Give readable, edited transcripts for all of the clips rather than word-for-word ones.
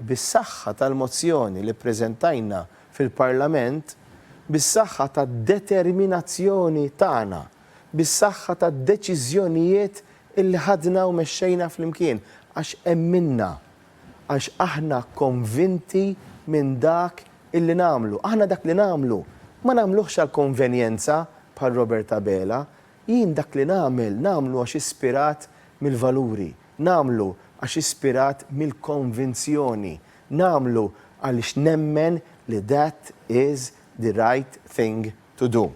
bis-saħħa tal-mozzjoni li ppreżentajna fil-Parlament, bis-saħħa tad-determinazzjoni tagħna, bis-saħħa tad-deċiżjonijiet illi ħadna u mexxejna flimkien għax emminna, għax aħna konvinti minn dak illi nagħmlu. Aħna dak li nagħmlu ma nagħmluhx għall-konvenjenza bħal Robert Abela. Jien dak li nagħmel nagħmlu għax ispirat mill-valuri, nagħmlu għax ispirat mill-konvinzjoni, nagħmlu għaliex nemmen li that is the right thing to do.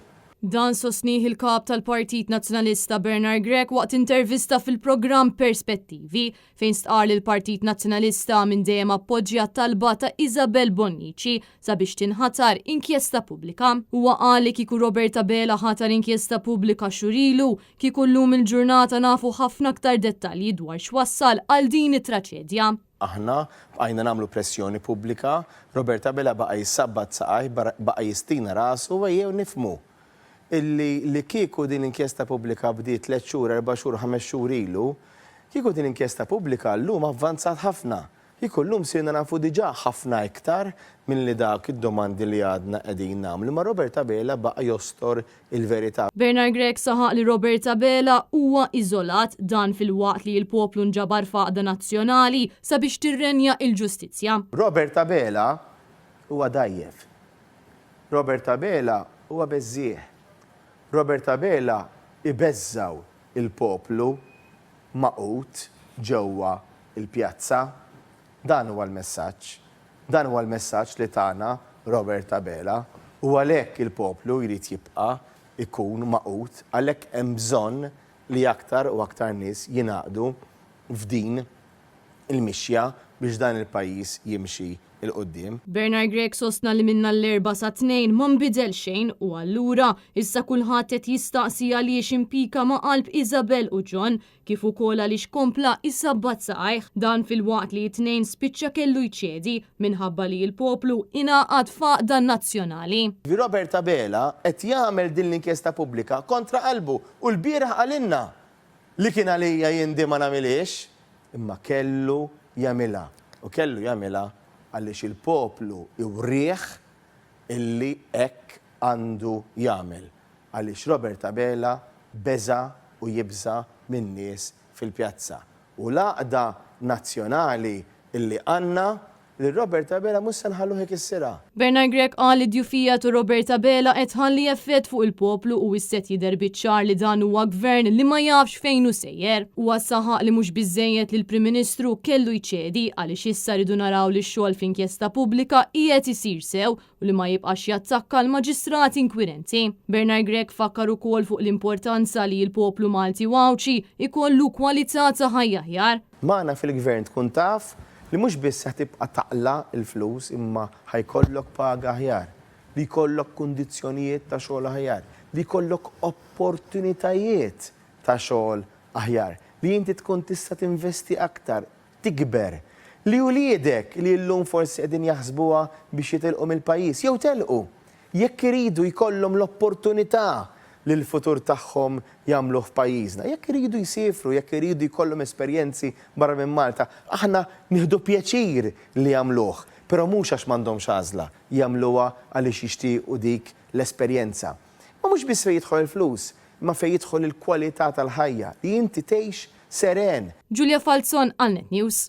Dan sostnieh il-Kap tal-Partit Nazzjonalista Bernard Grech waqt intervista fil-programm Perspettivi, fejn stqarr li l-Partit Nazzjonalista minn dejjem appoġġja t-talba ta' Isabel Bonnici sabiex tinħatar inkjesta pubblika. Huwa qal li kieku Robert Abela ħatar inkjesta pubblika xhur ilu, kieku llum il-ġurnata nafu ħafna aktar dettalji dwar x'wassal għal din it-traċedja. Aħna bqajna nagħmlu pressjoni pubblika, Robert Abela baqa' jissabbat saqajh, baqa' jistina rasu u ejjew nifhmu illi li kieku din l-inkjesta pubblika bdiet tliet xhur, erba' xhur, ħames xhur ilu, kieku din l-inkjesta pubblika llum avvanzat ħafna. Kieku llum sirna nafu diġà ħafna iktar milli dawk id-domandi li għadna qegħdin nagħmlu. Imma Robert Abela baqa' jostor il-verità. Bernard Grech saħaq li Robert Abela huwa iżolat, dan filwaqt li l-poplu nġabar f'għaqda nazzjonali sabiex tirrenja il-ġustizzja. Robert Abela huwa dgħajjef. Robert Abela huwa beżżiegħ. Robert Abela jbeżżgħu il-poplu magħqud ġewwa l-pjazza. Dan huwa l-messaġġ. Dan huwa l-messaġġ li tana Robert Abela u għalhekk il-poplu jrid jibqa' jkun magħqud, għalhekk hemm bżonn li aktar u aktar nies jingħaqdu f'din il-mixja biex dan il-pajjiż jimxi 'l quddiem. Bernard Grech sostna li minn nhar l-Erbgħa sat-Tnejn ma nbidel xejn u allura issa kulħadd qed jistaqsi għaliex impika ma' qalb Isabelle u John kif ukoll għaliex kompla jsabbat saqajh. Dan filwaqt li t-Tnejn spiċċa kellu jċedi minħabba li l-poplu ingħaqad f'għaqda nazzjonali. Robert Abela qed jagħmel din l-inkjesta pubblika kontra qalbu u lbieraħ qalilna li kien għalija jien di ma nagħmilhiex, imma kellu jagħmilha u kellu jagħmilha għaliex il-poplu wrieh illi hekk għandu jagħmel għaliex Robert Abela beża' u jibża' min-nies fil-pjazza u l-għaqda nazzjonali illi għandna Lil Robert Abela mhux se nħalluh ikissirha. Bernard Grech qal li d-djufija ta' Robert Abela qed tħalli effett fuq il-poplu u issa qed jidher biċ-ċar li dan huwa gvern li ma jafx fejn hu sejjer. Huwa saħaq li mhux biżżejjed li l-Prim Ministru kellu jċedi għaliex issa rridu naraw li x-xogħol fl-inkjesta pubblika qiegħed isir sew u li ma jibqax jattakka l-maġistrati inkwirenti. Bernard Grech fakkar ukoll fuq l-importanza li l-poplu Malti u Għawdxi jkollu kwalità ta' ħajja aħjar. Magħna fil-Gvern tkun taf li mhux biss se tibqa' taqla' l-flus imma ħa jkollok paga aħjar, li jkollok kundizzjonijiet ta' xogħol aħjar, li jkollok opportunitajiet ta' xogħol aħjar, li inti tkun tista' tinvesti aktar, tikber, li uliedek li llum forsi qegħdin jaħsbuha biex jitilqu mill-pajjiż jew telqu, Jekk iridu jkollhom l-opportunità li l-futur tagħhom jagħmluh f'pajjiżna, jekk iridu jsiefru, jekk iridu jkollhom esperjenzi barra minn Malta, aħna nieħdu pjaċir li jagħmluh, però mhux għax m'għandhomx għażla, jagħmluha għaliex jixtiequ dik l-esperjenza. Ma mhux biss fejn jidħol il-flus, imma fejn jidħol il-kwalità tal-ħajja, li inti tgħix seren. Julia Falzon għal Net News.